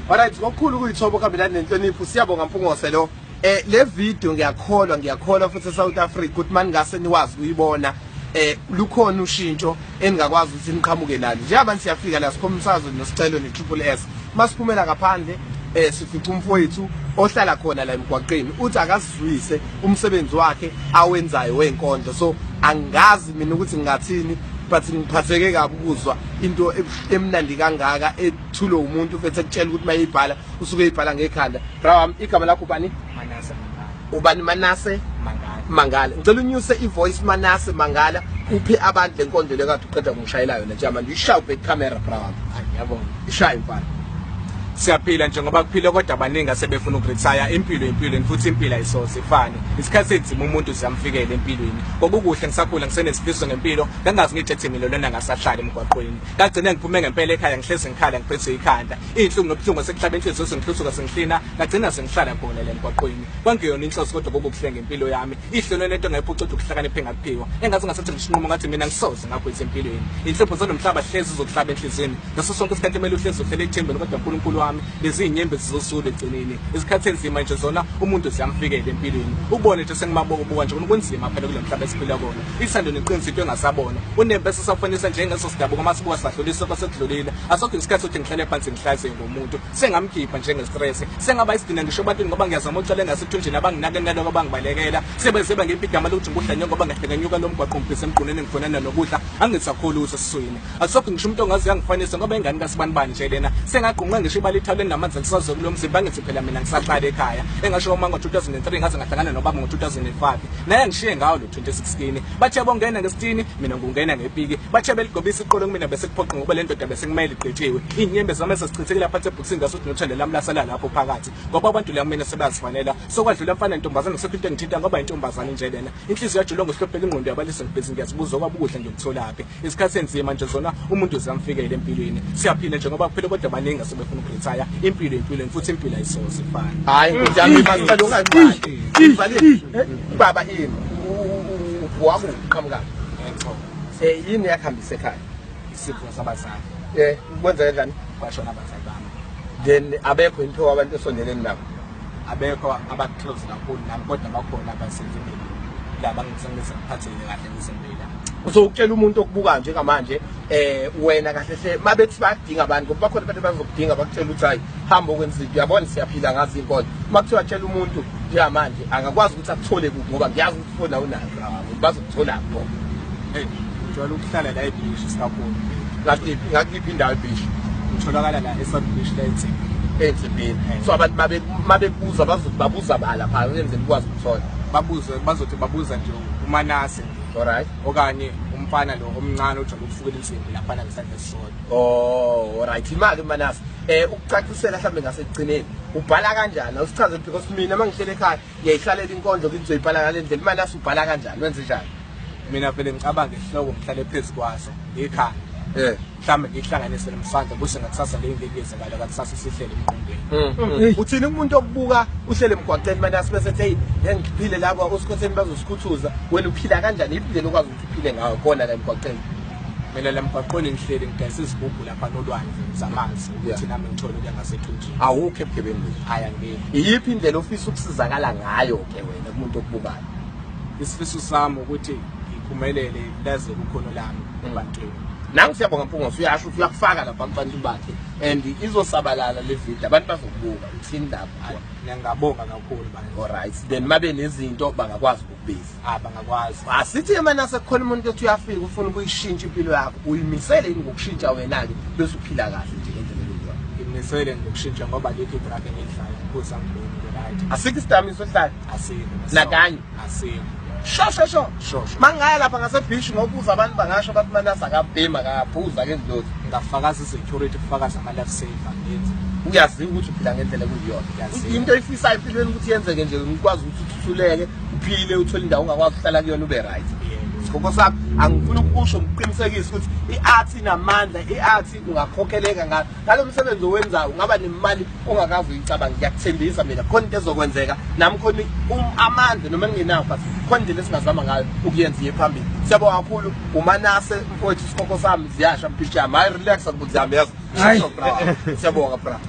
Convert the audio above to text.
Alright, ngokukhulu ukuyithoba okuhambelana nenhlonipho, siyabonga Mpungose lo. Le video ngiyakholwa futhi eSouth Africa ukuthi maningase niwazi kuyibona lukhona ushintsho eningakwazi ukuthi niqhamuke nalo. Njengoba siyafika la siphuma umsakazo noSicelo ne-Triple S. Masiphumela ngaphandle sifica umfowethu ohlala khona la emgwaqeni, uthi akasizwise umsebenzi wakhe awenzayo wenkondlo. So angazi mina ukuthi ngingathini, but ngiphatheke kabi ukuzwa into emnandi kangaka ethulwe umuntu futhi ekutshela ukuthi mayibhala usuke eyibhala ngekhanda. Bra wami, igama lakho ubani? Manase Mangala. Ubani? Manase Mangala. Mangala. Ngicela unyuse ivoice, Manase Mangala, uphe abantu le nkondlo le kade uqeda kungishayela yona njengamanje. Uyishaye ubhek camera, bra wami. Hayi, ngiyabonga. Ishaye, mfana. Siyaphila njengoba kuphile, kodwa abaningi asebefuna ukuretire. Impilo empilweni futhi impilo ayisoze ifane. Isikhathi senzima umuntu siyamfikela empilweni. Kwakukuhle ngisakhula, ngisenesifiso ngempilo, ngangazi ngithethe mina lona ngasahlala emgwaqweni. Ngagcina ngiphume ngempela ekhaya, ngihlezi ngikhala, ngiphethwe ikhanda, iy'nhlungu nobuhlungu sekuhlaba inhliziyo, sengihluthuka, sengihlina, ngagcina sengihlala khona la emgwaqweni. Kwangeyona inhloso, kodwa kokukuhlenga impilo yami ihlelo lento ngayiphuca, kodwa ukuhlakanipha engakuphiwa engaze ngasathi ngishinqumo ngathi mina ngisoze ngagwetha empilweni. Inhlupho zalomhlaba hlezi zizokuhlaba enhliziyweni ngaso sonke isikhathi, kumele uhlezi uhlele ethembeni, kodwa uNkulunkulu wami lezi iy'nyembezi zosula ekugcineni. Isikhathi enzima nje zona umuntu ziyamfikela empilweni, ubone nje sengimabuka nje kunzima phela kule mhlaba esiphila kona. Ithando neqiniso into engasabona unembe sesafanisa njengeso sidabuka masibuka sadlulisa kwasekudlulile. Asokho isikhathi ukuthi ngihlale phansi ngihlaziye ngomuntu sengamkhipha njenge-stress, sengaba isidina ngisho ebantwini, ngoba ngiyazama ukucela engasethunjini abanginakekela abangibalekela sebeze bangipha igama lokuthi ngudla njengoba ngehle ngenyuka lo mgwaqo ngibhise emgquneni ngifonana nokudla angisakholi utho esiswini. Asokho ngisho umuntu ongazi uyangifanisa ngoba ingane kasibanibani nje lena. Sengagqunqa ngisho ibala ithawula enamanzi elisazo kulo mzimba, angithi phela mina ngisahlala ekhaya. Engasho uma ngo-2003 ngaze ngahlangana nobaba ngo-2005, naye ngishiye ngawo lo 2016. Bathe bongena ngesitini, mina ngungena ngepiki. Bathe beligobisa iqolo kumina bese kuphoqa, ngoba le ndoda bese kumele igqitshiwe. Iy'nyembezi zami esesichithekile phansi ebhokisini, ngasuthi nothando lami lasala lapho phakathi, ngoba abantu la kumina sebazifanela. Sokwadlula mfana ntombazane, kusekho into engithinta ngoba intombazane nje lena. Inhliziyo yajulwa ngokuhlopheka, ingqondo yabalisa, ngibhizi ngiyazibuza okwabo ukudla ngiyokutholaphi. Isikhathi enzima nje zona umuntu ziyamfikela empilweni. Siyaphila njengoba kuphila, kodwa baningi asebefuna ukuretire. Impilo empilweni futhi impilo ayisoze ifane. Hayi, nkosi yami, masicela ungayibali baba. Ini wakuqhamuka? Enchoko. Yini yakuhambisa ekhaya? Isifo sabazali. Kwenzeke kanjani? Kwashona abazali bami. Then abekho into abantu esondeleni nabo? Abekho abaclose kakhulu nami, kodwa bakhona abasempilweni laba ngisengize ngiphatheke kahle ngisempila. So ukutshela umuntu okubukayo njengamanje, wena kahle hle mabethi bayakudinga abantu, ngoba bakhona abantu abazokudinga, bakutshela ukuthi hayi, hamba okwenza izinto, uyabona siyaphila ngazi inkolo, uma kuthiwa tshela umuntu njengamanje angakwazi ukuthi akuthole kuphi, ngoba ngiyazi ukuthi ifoni awunayo, bazokuthola pho? Hey, ngijwayele ukuhlala la ebhishi sikakhulu. Ngakiphi indawo ebhishi? Ngitholakala la eSouth Beach, la eThekwini. Ensimbini. So abantu mabebuza bazothi babuza bala pha wenzela ukwazi ukuthola? Babuze, bazothi babuza nje uManase okanye umfana lo omncane ojwayele ukufukela insimbi laphana ngesandla esisodwa. Oh, alright. Imali, Manase, ukucacisela mhlambe ngasekugcineni, ubhala kanjani? Awusichaze, because mina mangihlele ekhaya ngiyayihlalela inkondlo ukuthi ngizoyibhala ngale ndlela. Manase, ubhala kanjani, wenze njani? Mina vele ngicabanga isihloko, ngihlale phezu kwaso ngikhanda, mhlawumbe ngihlanganise nomsandla kuse ngakusasa leyo ngekuyenzakala kakusasa sihlele emqondweni. Uthini kumuntu okubuka uhlele emgwaqeni, Manase, bese ethi, hey, ngeke ngiphile labo osikhotheni bazosikhuthuzwa? Wena uphila kanjani? Yiphi indlela okwazi ukuthi uphile ngayo khona la emgwaqeni? Mina la emgwaqweni ngihleli ngidayisa izigubhu lapha nolwandle zamanzi ukuthi nami ngithole ukuya ngasethunjini. Awukho ebugebengwini? Hhayi, angikho. Iyiphi indlela ofisa ukusizakala ngayo-ke wena kumuntu okubukayo? Isifiso sami ukuthi ngiphumelele, laze kukhono lami ebantwini. Nangu siyabonga Mpungose, uyasho ukuthi uyakufaka lapha kubantu bakhe and izosabalala le video, abantu bazokubuka. Uthini lapho? Ngiyabonga kakhulu bani. Alright, then mabe nezinto bangakwazi ukukubiza? Ah, bangakwazi. Asithi Manase kukhona umuntu othi uyafika ufuna ukuyishintsha impilo yakho, uyimisele yini ngokushintsha wena-ke bese uphila kahle nje ngendlela elungile? Ngimisele ngokushintsha ngoba alikho idrug engiyidlayo, ngiphuza ngibhemi right. Asikho isidamiso ohlala? Asikho. Nakanye? Asikho. Sho sho sho. Sho sho. Mangaya lapha ngasebhishi ngokubuza abantu, bangasho bathi Manase akabhemi, akaphuza, akenzi lutho? Ngafakaza i-security, kufakaza ama-life saver ngenzi. Uyaziwa ukuthi uphila ngendlela ekuyiyona? Ngiyaziwa. Into oyifisayo empilweni ukuthi yenzeke nje, ukwazi ukuthi uthuthuleke, uphile, uthole indawo ongakwazi ukuhlala kuyona, ube right? Yebo. Sikhokho sami, angifuni ukusho, ngikuqinisekise ukuthi i-art inamandla. I-art ungakhokheleka ngayo. Ngalo msebenzi owenzayo ungaba nemali ongakaze uyicabanga. Ngiyakuthembisa mina, khona into ezokwenzeka. Nami khona amandla noma ngingenawo, but khona indlela esingazama ngayo ukuyenza iye phambili. Siyabonga kakhulu uManase mfowethu, isikhokho sami ziyasha mpintshi yami. Hayi, relax, nkunzi yami, yazi. Hayi. Siyabonga, bra.